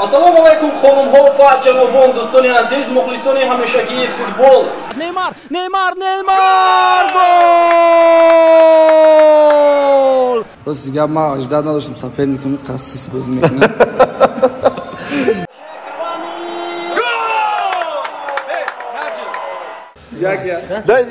Ассалому алайкум хонумҳо ва ҷанобон, дӯстони азиз, мухлисони ҳамешагии футбол. Неймар, Неймар, Неймар, гол! Рост дигар ман ожидат надоштам соперникам қассис бозӣ мекунад.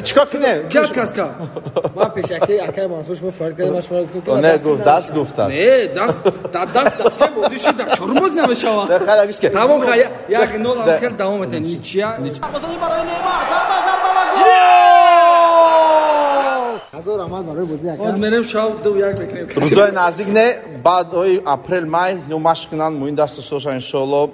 Чикор кунем? Як кас ка. Ман пешакӣ акай Мансур шумо фарқ кардем, ман шуморо гуфтам ки не гуфт, даст гуфтам. Не, даст, даст даст се бозӣ шуд, дар чорум бозӣ намешавад. Хеле гӯш ки. Тамом хай, як нол ҳам хеле давом метавонем. Ничья. Бозӣ барои Неймар, зарба, зарба ва гол! Ҳазор раҳмат барои бозӣ ака. Боз мерем шаб 2-1 мекунем. Рӯзои наздик не, баъдҳои апрел, май, ну машқ кунанд, муҳим даст дошта бошанд иншоалло.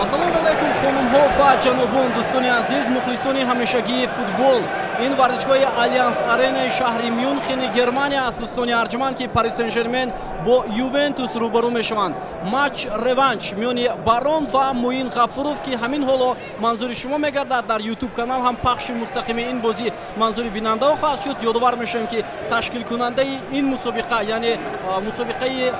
Ассалому алайкум хонумҳо ва ҷанобон, дӯстони азиз, мухлисони ҳамешагии футбол. Ин варзишгоҳи Аллианс Аренаи шаҳри Мюнхени Германия аст, дӯстони арҷманд, ки Пари Сен-Жермен бо Ювентус рӯбарӯ мешаванд. Матч реванш миёни Барон ва Муин Ғафуров, ки ҳамин ҳоло манзури шумо мегардад. Дар YouTube канал ҳам пахши мустақими ин бозӣ манзури бинандаҳо хоҳад шуд. Ёдовар мешавем, ки ташкилкунандаи ин мусобиқа, яъне мусобиқаи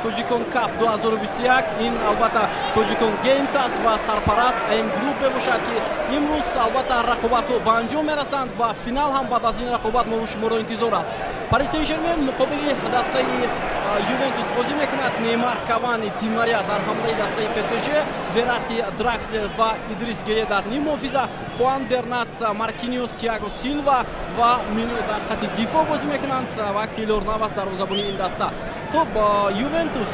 Тоҷикон Кап 2021, ин албатта Тоҷикон Геймс аст ва сарпараст АМ Груп мебошад, ки имрӯз албатта рақобатҳо ба анҷом мерасанд ва финал ҳам баъд аз ин рақобат мо шуморо интизор аст. Пари Сен-Жермен муқобили дастаи Ювентус бозӣ мекунад. Неймар, Кавани, Ди Мария дар ҳамлаи дастаи ПСЖ, Верати, Дракслер ва Идрис Гее дар ниммуҳофиза, Хуан Бернат, Маркиниус, Тиаго Силва ва Мино дар хати дифоъ бозӣ мекунанд ва Кейлор Навас дарвозабони ин даста. Хуб, Ювентус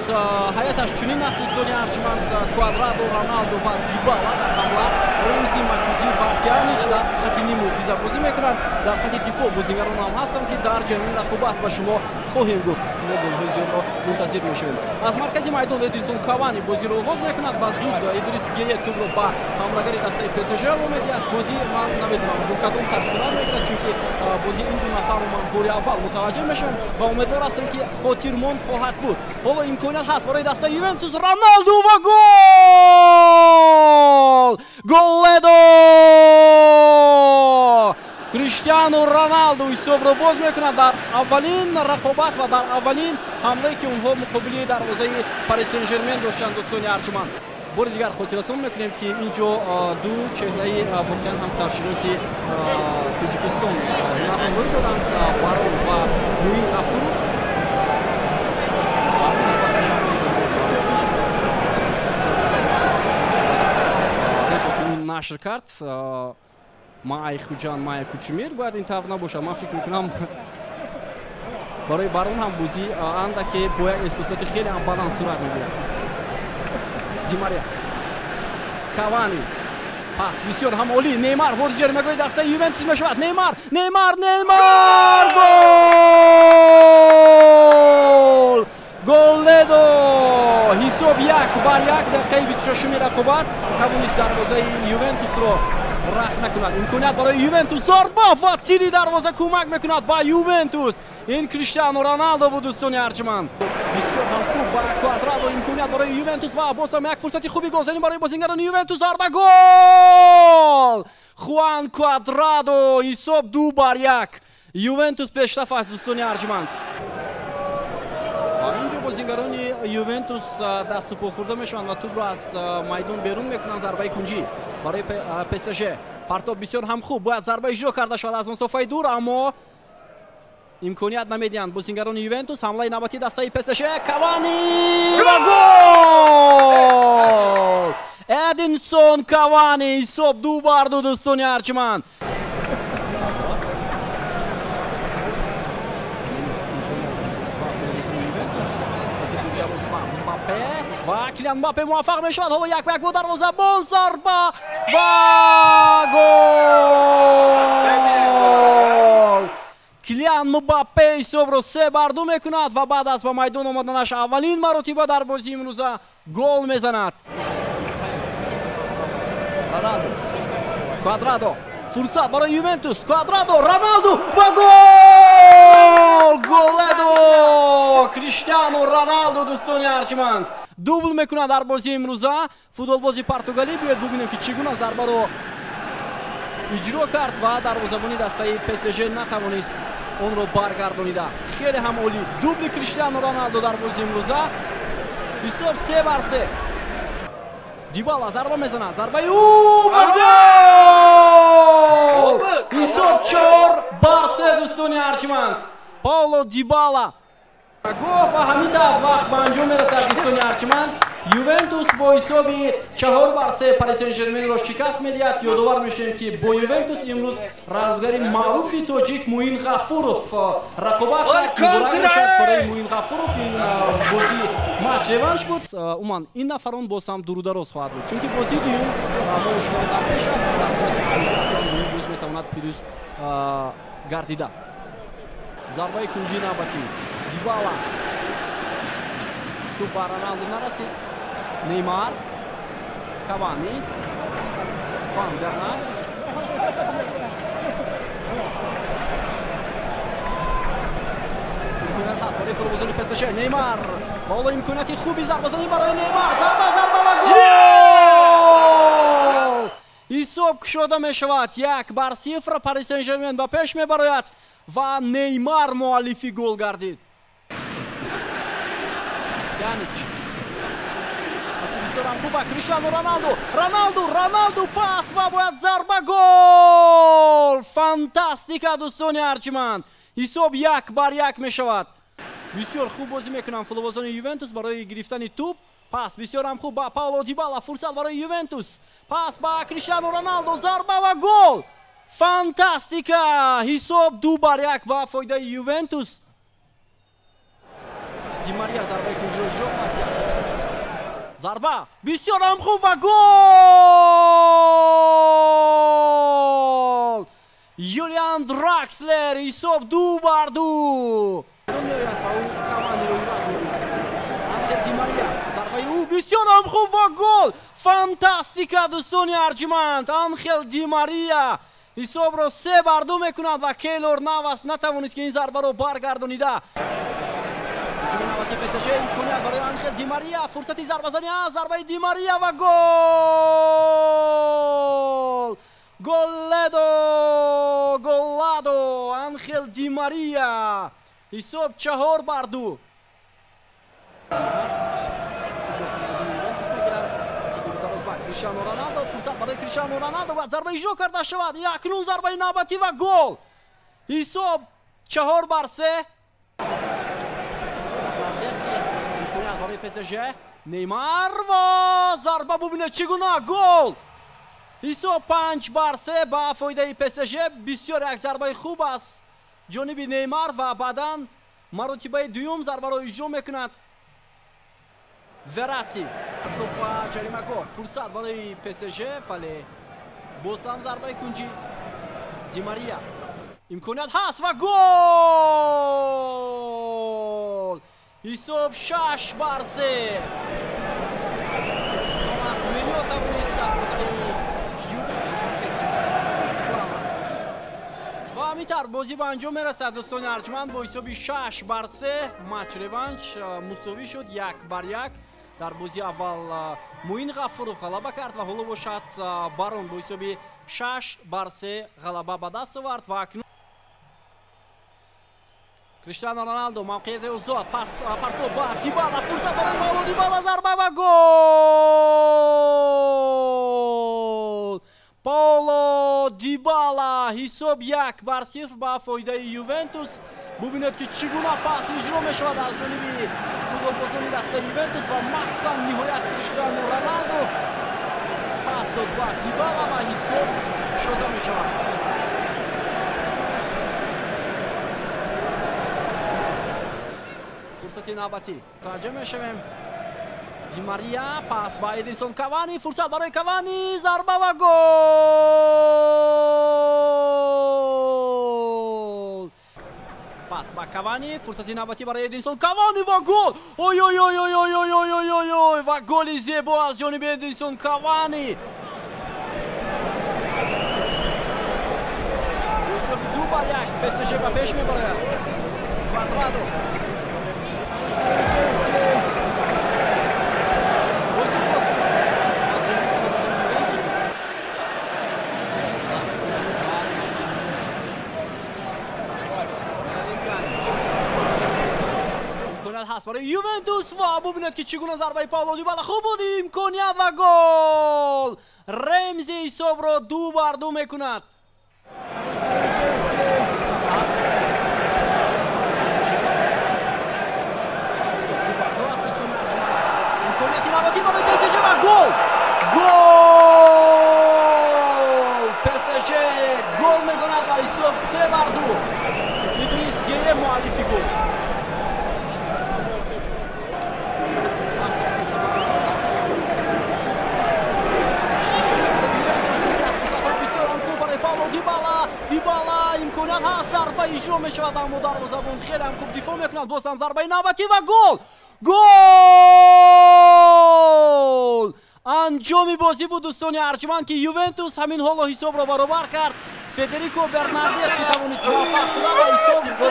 ҳайаташ чунин аст, дӯстони арҷманд: Квадрадо, Роналдо ва Дибала дар ҳамла, Ремзи, Матюди ва Пианич дар хати ниммуҳофиза бозӣ мекунанд. Дар хати дифоъ бозигарон ҳам ҳастанд, ки дар ҷараёни рақобат ба шумо хоҳем гуфт. Мо голҳои зиёдро мунтазир мешавем. Аз маркази майдон Эдинсон Кавани бозиро оғоз мекунад ва зуд Идрис Гее тӯбро ба ҳамлагари дастаи ПСЖ медиҳад. Бозӣ ман намедонам бо кадом тарз сурат мегирад, чунки бозии ин ду нафарро ман бори аввал мутаваҷҷеҳ мешавам ва умедвор ҳастам, ки хотирмон хоҳад буд. Ҳоло имконият ҳаст барои дастаи Ювентус. Роналду ва гол! Голедо! Криштиану Роналду ҳисобро боз мекунад дар аввалин рақобат ва дар аввалин ҳамлае, ки онҳо муқобили дарвозаи Пари Сен-Жермен доштанд, дӯстони арҷманд. Бори дигар хотиррасон мекунем, ки ин ҷо ду чеҳраи воқеан ҳам саршиноси Тоҷикистон ҳунарнамоӣ доранд: Барон ва Муин Ғафуров. Нашр кард Маай Хуҷанд, Май Кучмир, бояд ин тавр набошад. Ман фикр мекунам, барои Барон ҳам бозӣ андаке бо як эҳсосоти хеле ҳам баланд сурат мегирад. Ди Мария, Кавани, пас бисёр ҳам олӣ. Неймар вориди ҷаримагоҳи дастаи Ювентус мешавад. Неймар, Неймар, Неймар, гол! Голедо! Ҳисоб 1-1, дақиқаи 26-уми рақобат. Тавонист дарвозаи Ювентусро рахт накунад. Имконият барои Ювентус, зарба ва тири дарвоза кӯмак мекунад ба Ювентус. Ин Криштиану Роналдо буд, дӯстони арҷманд. Бисёр ҳам хуб ба Квадрадо, имконият барои Ювентус ва боз ҳам як фурсати хуби голзанӣ барои бозингарони Ювентус. Зарба, гол! Хуан Квадрадо, ҳисоб 2-1. Ювентус пешраф аст, дӯстони арҷманд. Ва инҷо бозингарони Ювентус дасту по хӯрда мешаванд ва тӯбро аз майдон берун мекунанд. Зарбаи кунҷӣ барои ПСЖ. Партоб бисёр ҳам хуб, бояд зарба иҷро карда шавад аз масофаи дур, аммо имконият намедиҳанд бозингарони Ювентус. Ҳамлаи навбатии дастаи ПСЖ, Кавани ва гол! Эдинсон Кавани, ҳисоб 2-2, дӯстони арҷманд. Ва Килиан Мбаппе муваффақ мешавад. Ҳоло 1-1 бо дарвозабон, зарба ва гол! Килиан Мбаппе ҳисобро 3-2 мекунад ва баъд аз ба майдон омаданаш аввалин маротиба дар бозии имрӯза гол мезанад. Роналду, Квадрадо, фурсат барои Ювентус. Квадрадо, Роналду ва гол! Голедо! Криштиану Роналду, дӯстони арҷманд, дубл мекунад дар бозии имрӯза футболбози португалӣ. Биёед бубинем, ки чӣ гуна зарбаро иҷро кард ва дарвозабони дастаи ПСЖ натавонист онро баргардонида. Хеле ҳам олӣ дубли Криштиану Роналду дар бозии имрӯза. Ҳисоб 3-3. Дибала зарба мезанад. Зарбаи ӯ ва гол! Ҳисоб 4-3 дӯстони арҷманд. Пауло Дибала гол ва ҳамин тавр вақт ба анҷом мерасад дӯстони арҷманд. Ювентус бо ҳисоби 4-3 Пари Сен-Жерменро шикаст медиҳад. Ёдовар мешавем, ки бо Ювентус имрӯз размгари маъруфи тоҷик Муин Ғафуров рақобат кард. Муборак бошад барои Муин Ғафуров. Ин бозӣ матч реванш буд. Умуман ин нафарон боз ҳам дурудароз хоҳад буд, чунки бозии дуюм мо шумо дар пеш аст ва дар сурати Муин боз метавонад пирӯз гардида. Зарбаи кунҷии навбатӣ. Дибала туп ба Роналду нарасид. Неймар, Кавани, Хуан Бернат. Имконият ҳаст барои футболбозони ПСЖ. Неймар ва ҳоло имконияти хуби зарбазанӣ барои Неймар. Зарба, зарба ва гол! Ҳисоб кушода мешавад. 1-0. Пари Сен-Жермен ба пеш мебарояд ва Неймар муаллифи гол гардид. Пьянич. Бисёрам хуба Криштиану Роналду. Роналду, Роналду пас ва бояд зарба, гол! Фантастика дӯстони арҷманд. Ҳисоб 1-1 мешавад. Бисёр хуб бозӣ мекунанд футболбозони Ювентус барои гирифтани туп. Пас бисёрам хуб ба Пауло Дибала, фурсат барои Ювентус. Пас ба Криштиану Роналду, зарба ва гол! Фантастика! Ҳисоб 2-1 ба фоидаи Ювентус. Ди Мария зарбаи кунҷиро иҷро хоҳад кард. Зарба бисёрам хуб ва гол! Юлиан Дракслер, ҳисоб 2-2. Меояд ва ӯ Каваниро иваз мекунад. Анхел Ди Мария, зарбаи ӯ бисёрам хуб ва гол! Фантастика дӯстони арҷманд. Анхел Ди Мария ҳисобро 3-2 мекунад ва Кейлор Навас натавонист, ки ин зарбаро баргардонида. Ҳуҷуми навбатии ПСЖ, имконият барои Анхел Ди Мария, фурсати зарбазанӣ аст, зарбаи Ди Мария ва гол! Голедо! Голадо! Анхел Ди Мария! Ҳисоб 4-2. Криштиану Роналду, фурсат барои Криштиану Роналду ва зарба иҷро карда шавад. Акнун зарбаи навбатӣ ва гол! Ҳисоб 4-3. Имконият барои ПСЖ. Неймар ва зарба, бубинед чӣ гуна гол! Ҳисоб 5-3 ба фоидаи ПСЖ. Бисёр як зарбаи хуб аст ҷониби Неймар ва баъдан маротибаи дуюм зарбаро иҷро мекунад Верати. Туп ба ҷаримагоҳ, фурсат барои ПСЖ, вале боз ҳам зарбаи кунҷӣ. Ди Мария, имконият ҳаст ва гол! Ҳисоб 6-3. Томас Мелио тавонист дарвозаи ва ҳамин тавр бозӣ ба анҷом мерасад дӯстони арҷманд. Бо ҳисоби 6-3 матч реванш мусовӣ шуд 1-1. Дар бозии аввал Муин Ғафуров ғалаба кард ва ҳоло бошад Барон бо ҳисоби 6-3 ғалаба ба даст овард ва акнун Криштиану Роналду мавқеияти озод, пас партоб ба Дибала, фурсат барои Пауло Дибала, зарба ва гол! Пауло Дибала, ҳисоб 1-0 ба фоидаи Ювентус. Бубинед, ки чӣ гуна пас иҷро мешавад аз ҷониби футболбозони дастаи Ювентус ва махсусан ниҳоят Криштиану Роналду пас дод ба Дибала ва ҳисоб кушода мешавад. Фурсати навбатӣ мутаваҷҷеҳ мешавем. Ди Мария, пас ба Эдинсон Кавани, фурсат барои Кавани, зарба ва гол! Пас ба Кавани, фурсати навбатӣ барои Эдинсон Кавани ва гол! Ой ой ой ой ой ой ой ой ой ой ва голи зебо аз ҷониби Эдинсон Кавани. Ҳисоби 2-1 ПСЖ ба пеш мебарояд. Квадрадо. Имконият ҳаст барои Ювентус ва бубинед ки чӣ гуна зарбаи Пауло Дибала хуб буд, имконият ва гол! Ремзи ҳисобро 2-2 мекунад. Имконияти навбатӣ барои ПСЖ ва гол! Гол! ПСЖ гол мезанад ва ҳисоб 3-2. Идрис Гее муаллифи гол. Дибала имконият ҳаст, зарба иҷро мешавад, аммо дарвозабон хеле ҳам хуб дифоъ мекунад. Боз ҳам зарбаи навбатӣ ва гол! Гол! Анҷоми бозӣ буд, дӯстони арҷманд, ки Ювентус ҳамин ҳоло ҳисобро баробар кард. Федерико Бернардески тавонист муваффақ шуда ва ҳисоб 3-3.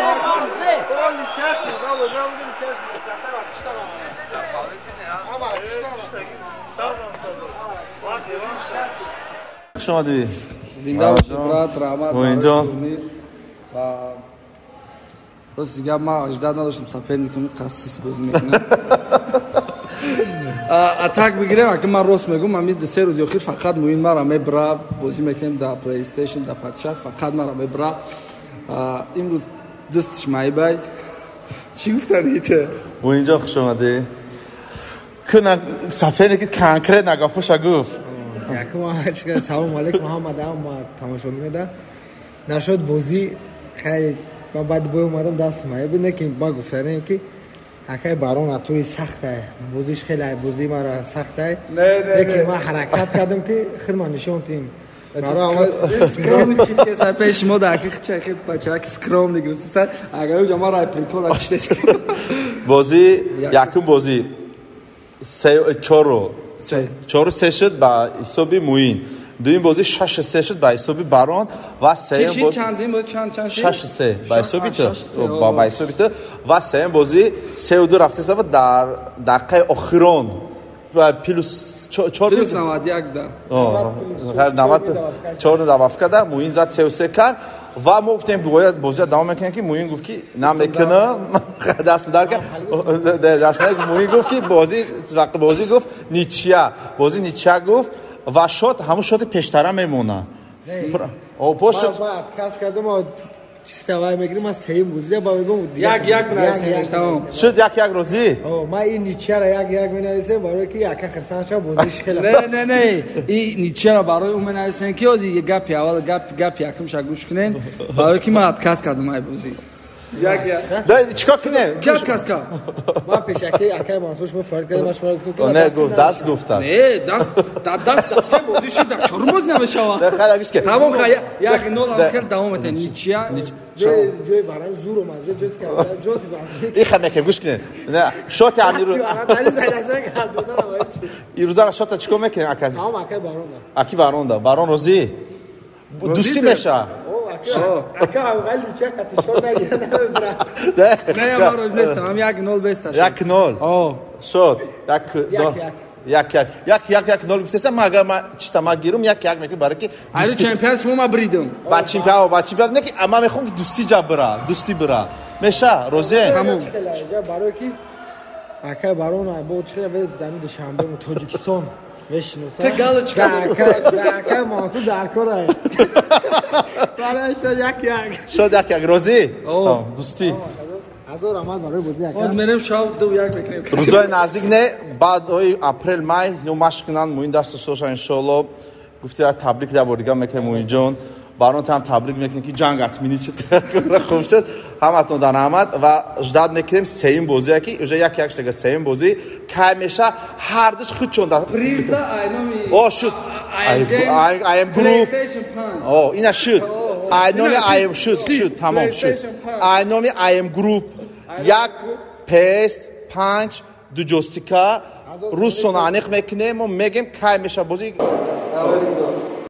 Хуш омадӣ. Зинда бошед, брат, раҳмат. Муинҷон. Ва рост дигар ман аждад надоштам соперникам қассис бозӣ мекунам. Атак бигирем, аки ман рост мегӯм, ман мисли се рӯзи охир фақат Муин мара мебра, бозӣ мекунем дар PlayStation, дар Падшаҳ, фақат мара мебра. Имрӯз дастш майбай. Чӣ гуфтани ту? Муинҷон, хуш омадӣ. Куна соперникит конкретно гапоша гуфт. Якум салом алейкум ҳамада, ҳама тамошобинода. Нашуд бозӣ, хеле ман баъд бой омадам, даст майб, не ки ба гуфтанем ки акай Барон атури сахтай, бозиш хеле бозӣ мара сахтай. Лекин ман ҳаракат кардам ки худман нишон тим. Скромный чи ки сар пеш мо дар ки ча ки бача ки скромный гирифта, агар ӯ ҷама рай прикол киштес. Бозӣ якум бозӣ 4-3 шуд ба ҳисоби Муин. Дуюм бозӣ 6-3 шуд ба ҳисоби Барон ва сеюм бозӣ чандин бозӣ чанд шуд? 6-3 ба ҳисоби ту. Ба ҳисоби ту ва сеюм бозӣ 3-2 рафтеста буд дар дақиқаи охирон ва плюс 4 плюс 91 да. 94 добавка да Муин зад 3-3 кард ва мо гуфтем бояд бозиро давом мекунем ки Муин гуфт ки намекунам, даст дар кард. Даст Муин гуфт ки бозӣ гуфт ничья, бозӣ ничья гуфт ва шот ҳамун шоти пештара мемонад. Пошт ман отказ кардам, чиста вай мегирам, ман сеюм бозида ба мегӯм 1-1 менависем, тамом шуд. 1-1 розӣ? Ман ин ничьяро 1-1 менависем барое ки яка хирсан шава, бозиш хеле не не не ин ничьяро барои ӯ менависем ки ҳозир гапи аввал гапи якумша гӯш кунем, барое ки ман отказ кардам ай бозӣ. 1-1 чикор кунем? Ки отказ кард? Ман пешакӣ акай Мансур шумо фарқ кардам, ман шуморо гуфтам ки не гуфт, даст гуфтам. Не, даст даст се бозӣ шуд, дар чорум бозӣ намешавад. Хеле гӯш ки. Тамом, хай 1-0 ҳам хеле давом метавонем. Ничья. Ҷои барам зур омад, ҷои ҷои ин хел мекунем, гӯш кунем. Не, шоти амиру ирӯзаро шота чикор мекунем ака? Тамом, акай Барон да. Аки Барон да. Барон розӣ? Дӯстӣ мешавад. Ака аввал ничья катишон нагира намебра. Не, ман розӣ нестам, ҳам 1-0 беста шуд. 1-0. Шуд. 1-1. 1-1. 1-1 1-0 гуфтесам, ман агар ман чиста ман гирум 1-1 мекунам барои ки айру чемпион шумо ман бридам. Ба чемпион, ба чемпион не ки ман мехоҳам ки дӯстӣ ҷа бира, дӯстӣ бира. Меша, розӣ? Тамом. Барои ки акай Барон бо чӣ вез замин Душанбе Тоҷикистон мешиносад. Ты галочка. Акай Мансур дар кор ай. Барои шуд 1-1. Шуд 1-1 розӣ? Дӯстӣ. Ҳазор раҳмат барои бозӣ ака. Боз мерем шаб 2-1 мекунем. Рӯзои наздик не, баъдҳои апрел май ну машқ кунанд, Муин даст дошта иншоалло. Гуфти як табрик дар бор дигар мекунем Муинҷон. Барон там табрик мекунем ки ҷанг атминӣ шуд, хуб шуд. Ҳаматон дар раҳмат ва ждат мекунем сеюм бозие ки уже 1-1 шуда, сеюм бозӣ кай меша ҳардуш худшон дар приза айноми о шуд. IM Group. О, ина шуд. Айноми IM шуд, шуд, тамом шуд. Айноми IM Group 1 PS 5 ду ҷостика рӯзтон аниқ мекунем мо мегем кай меша бозӣ.